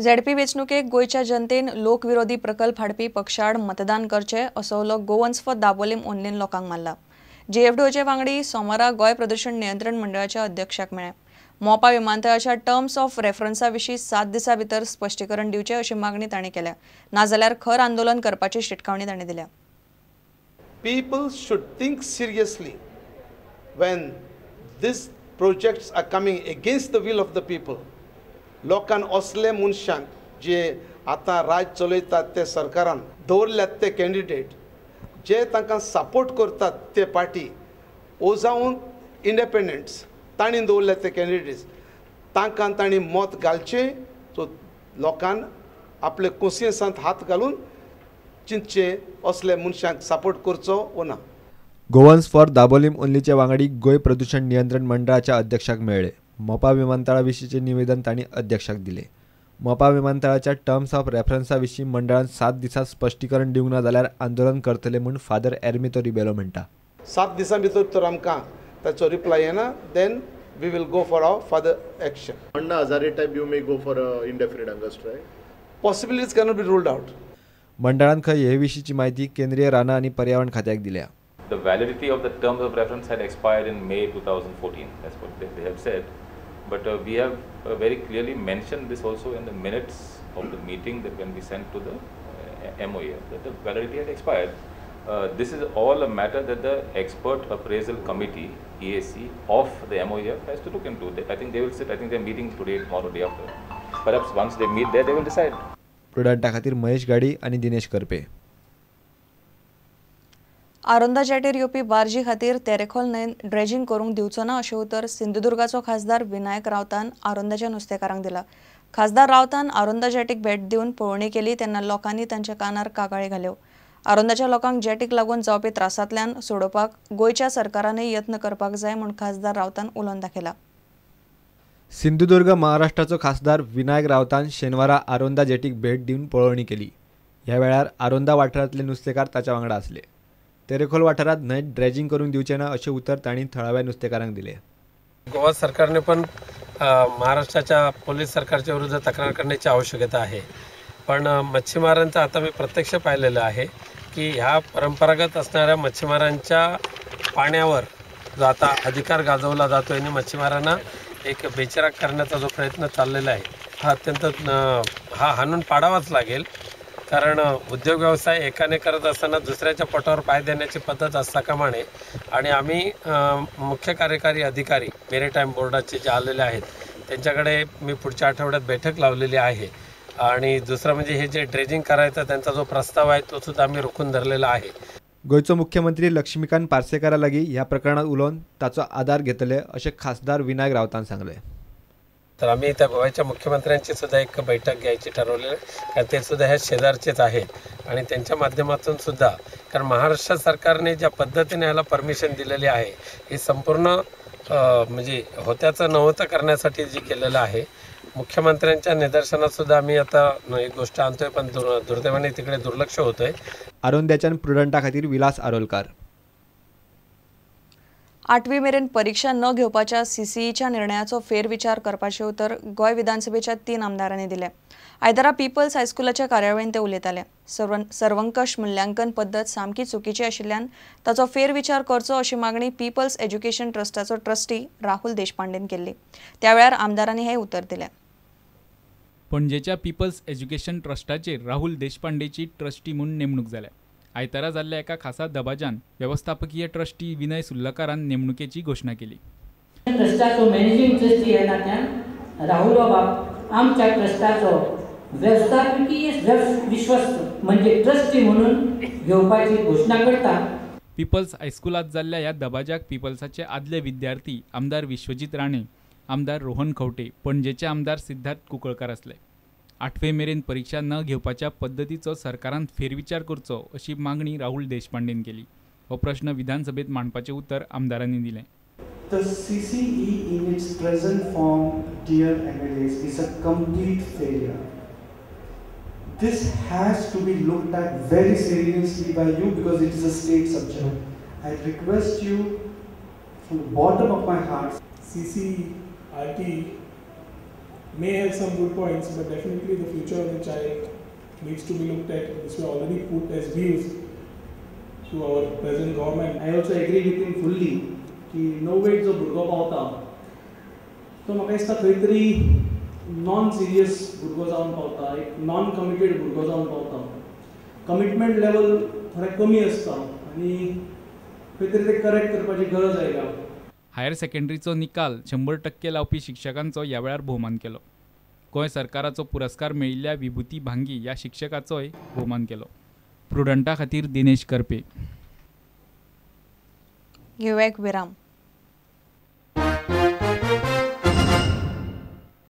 ZP वेंचणुकेक गोंयच्या जनतेन लोकविरोधी प्रकल्प हाडपी पक्षाआड मतदान करचें असो उलो गोवन्स फॉर दाबोलीम ओनलीन लोकांक मारला. जीएफडीओचे वांगडी सोमारा गोंय प्रदूशण नियंत्रण मंडळाच्या अध्यक्षाक मेळ्ळे. मोपा विमानतळाच्या टर्म्स ऑफ रेफरन्सा विशीं 7 दिसां भितर स्पश्टीकरण दिवचें अशी मागणी तांणी केल्या. नाजाल्यार खर आंदोलन करपाची शिटकावणी तांणी दिल्या. People should think seriously when these projects are coming against the will of the people. लोकान असले मनशांक जे आतां राज चलयतात ते सरकारान दवरल्यात ते कॅन्डिडेट जे तांकां सपोर्ट करतात ते पार्टी ओ जावन इंडिपेंडंट्स तांणी दवरल्यात ते कॅन्डिडेट्स तांकां तांणी मत घालचें. सो लोकान आपले कोन्सियन्सांत हात घालून चिंतचें असले मनशांक सपोर्ट करचो वो ना. गोवन्स फॉर दाबोलीम ओनलीचे वांगडी गोंय प्रदूशण नियंत्रण मंडळाच्या अध्यक्षाक मेळ्ळे. मोपा विमानतळा विशींचे निवेदन तांणी अध्यक्षाक दिले. मोपा विमानतळाच्या टर्म्स ऑफ रेफरन्सा विशीं मंडळान 7 दिसां स्पश्टीकरण दिवंक ना जाल्यार आंदोलन करतले म्हूण फादर एर्मितो रिबेलो म्हणटा. 7 दिसां भितर तर आमकां ताचो रिप्लाय येना then we will go for our further action. Anna Hazare type you may go for indefinite hunger strike. Possibilities cannot be ruled out. मंडळान खंय हे विशींची म्हायती केंद्रीय रानां आनी पर्यावरण खात्याक दिल्या. The validity of the terms of reference had expired in May 2014. That's what they have said. But we have very clearly mentioned this also in the minutes of the meeting that when we sent to the MOEF, that the validity had expired. This is all a matter that the Expert Appraisal Committee, EAC, of the MOEF has to look into. I think they will sit, I think they are meeting today, tomorrow, day after. Perhaps once they meet there, they will decide. प्रुडंटा खातीर महेश गाडी आनी दिनेश करपे. आरोंदा जेटीर येवपी बार्जी खातीर Terekhol न्हंयेन dredging करूंक दिवचो ना अशें उतर सिंधुदुर्गाचो खासदार विनायक रावतान आरोंदाच्या नुस्तेकारांक दिला. खासदार रावतान आरोंदा जेटीक भेट दिवन पळोवणी केली तेन्ना लोकांनी तांच्या कानार कागाळी घाल्यो. आरोंदाच्या लोकांक जेटीक लागून जावपी त्रासांतल्यान सोडोवपाक गोंयच्या सरकारानय यत्न करपाक जाय म्हूण खासदार रावतान उलोवन दाखयला. सिंधुदुर्ग महाराष्ट्राचो खासदार विनायक रावतान शेनवारा आरोंदा जेटीक भेट दिवन पळोवणी केली. ह्या वेळार आरोंदा वाठारांतले नुस्तेकार ताच्या वांगडा आसले. तेरेखोल वाठारांत न्हंयेत ड्रेजिंग करूंक दिवचें ना अशें उतर तांणी थळाव्या नुस्तेकारांक दिलें. गोवा सरकारने पण महाराष्ट्राच्या पोलीस सरकारच्या विरुद्ध तक्रार करण्याची आवश्यकता आहे. पण मच्छीमारांचं आता मी प्रत्यक्ष पाहिलेलं आहे की ह्या परंपरागत असणाऱ्या मच्छीमारांच्या पाण्यावर जो आता अधिकार गाजवला जातो आणि मच्छीमारांना एक बेचिराग करण्याचा जो प्रयत्न चाललेला आहे हा अत्यंत हा हाणून पाडावाच लागेल. कारण उद्योग व्यवसाय एकाने करत असताना दुसऱ्याच्या पोटावर पाय देण्याची पद्धत असता कामा नये. आणि आम्ही मुख्य कार्यकारी अधिकारी मेरीटाईम बोर्डाचे जे आलेले आहेत त्यांच्याकडे मी पुढच्या आठवड्यात बैठक लावलेली आहे. आणि दुसरं म्हणजे हे जे ड्रेजिंग करायचा त्यांचा जो प्रस्ताव आहे तो सुद्धा आम्ही रोखून धरलेला आहे. गोंयचो मुख्यमंत्री लक्ष्मीकांत पार्सेकारा लागीं ह्या प्रकरणात उलोवन ताचो आदार घेतले अशें खासदार विनायक रावतान सांगलें. तर आम्ही त्या गोव्याच्या मुख्यमंत्र्यांची सुद्धा एक बैठक घ्यायची ठरवलेलं आहे, कारण ते सुद्धा ह्या शेजारचेच आहेत आणि त्यांच्या माध्यमातून सुद्धा, कारण महाराष्ट्र सरकारने ज्या पद्धतीने ह्याला परमिशन दिलेली आहे हे संपूर्ण म्हणजे होत्याचं नव्हतं करण्यासाठी जे केलेलं आहे. मुख्यमंत्र्यांच्या निदर्शनात सुद्धा आम्ही आता एक गोष्ट आणतोय, पण दुर्दैवाने तिकडे दुर्लक्ष होतोय. आरोंद्याच्यान प्रुडंटा खातीर विलास आरोलकार. 8वी मेरेन परीक्षा न घेवपाच्या सीसीईच्या निर्णयाचो फेरविचार करपाचें उतर गोंय विधानसभेच्या 3 आमदारांनी दिलें. आयतारा पीपल्स हायस्कुलाच्या कार्यावळींत ते उलयताले. सर्वंकश मुल्यांकन पद्दत सामकी चुकीची आशिल्ल्यान ताचो फेरविचार करचो अशी मागणी पीपल्स एज्युकेशन ट्रस्टाचो ट्रस्टी राहुल देशपांडेन केल्ली. त्या वेळार आमदारांनी हें उतर दिलें. पणजेच्या पीपल्स एज्युकेशन ट्रस्टाचेर राहुल देशपांडेची ट्रस्टी म्हूण नेमणूक जाल्या. आयतारा जाल्ल्या एका खासा दबाज्यान वेवस्थापकीय ट्रस्टी विनय सुर्लकारान नेमणुकेची घोशणा केली. ट्रस्टाचो मॅनेजिंग ट्रस्टी ह्या नात्यान राहुल बाबा आमच्या ट्रस्टाचो वेवस्थापकीय विश्वस्त म्हणजे ट्रस्टी म्हणून घेवपाची घोशणा करता. पीपल्स हायस्कुलांत जाल्ल्या ह्या दबाज्याक पीपल्साचे आदले विद्यार्थी आमदार विश्वजीत राणे, आमदार रोहन खंवटे, पणजेचे आमदार सिद्धार्थ कुंकळकार आसले. 8वे मेरेन परीक्षा न घेवपाच्या पद्दतीचो सरकारान फेरविचार करचो अशी मागणी राहुल देशपांडेन केली. हो प्रश्न विधानसभेत मांडपाचें उतर आमदारांनी दिलें. The CCE in its present form, dear MLAs, is a complete failure. This has to be looked at very seriously by you because it is a state subject. I request you from the bottom of my heart. CCE, RTE may have some good points, but definitely the future of the child needs to be looked at. This we already put as views to our present government. I also agree with him fully की णव्वेक जो भुरगो पावता तो म्हाका दिसता खंय तरी non serious भुरगो जावन पावता, एक नॉन कमिटेड भुरगो जावन पावता. कमिटमेंट लेवल थोडें कमी आसता आनी खंय तरी ते करेक्ट करपाची गरज आयल्या. हायर सेकंडरीचो निकाल 100% लावपी शिक्षकांचो ह्या वेळार भोवमान केलो. गोंय सरकाराचो पुरस्कार मेळिल्ल्या विभूती भांगी ह्या शिक्षकाचोय भोवमान केलो. प्रुडंटा खातीर दिनेश करपे. घेवया एक विराम.